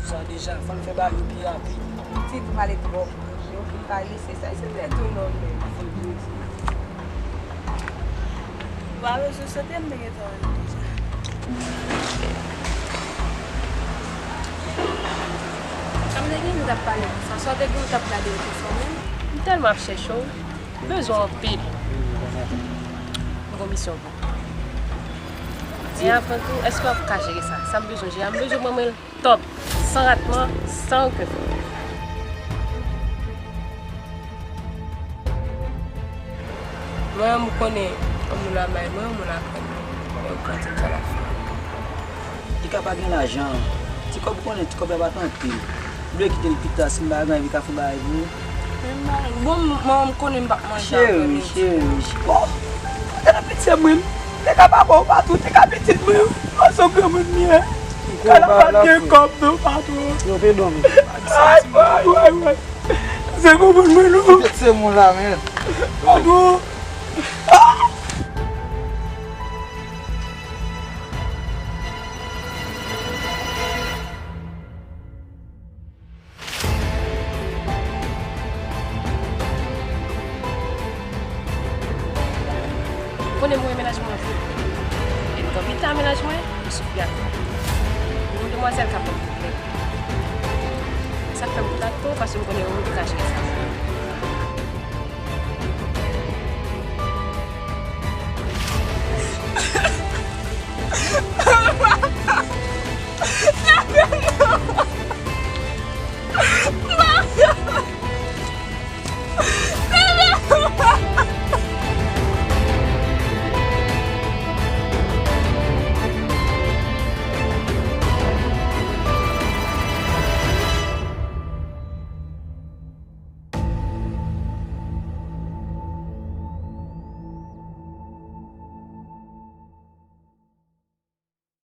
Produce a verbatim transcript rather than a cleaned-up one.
Sa deja, fò n fè bagay yo pi rapid. Ti pale twòp. Yo fin pale, se sa. Se te tou non, men. Ou pa bezwen sante, m te gentan wè l deja. Kòm te gen nou t ap pale konsa, sa w te gen ou t ap gade yo konsa menm? M tèlman ap chèche w, m bezwen w anpil. M gon misyon pou ou. E avan tou, èske w ap ka jere sa? Sa m bezwen jere a, m bezwen manman l. Top, san ratman, san okenn fot. Mwen, m konnen yon moun la bay mwen, yon moun la pran mwen. Yo gade sa l ap fè. Li ka pa gen lajan. Ti kòb, ou konnen, ti kòb la pa t anpil. M vle kite l pita, si m pa gen anvi ka fè bagay pou ou. Bon, m, m konnen m p ap manje avè l. Cheri, cheri, cheri. Bon, gade pitye mwen. Te ka pa ba w patwon, te ka pitit mwen. Mwen se granmoun m ye. Kòb la pa gen kòb non, patwon. Yo te dòmi. Ay, ay, ay, ay. Se granmoun mwen non. Kite se moun la, men. Patwon. Konnen mwen mennaj mwen anpil. E m t anvi ta mennaj mwen, m soufri ak mwen. Yon demwazèl k ap ban m pwoblèm. Sa k fè m kontakte w, paske m konnen ou ka jere sa.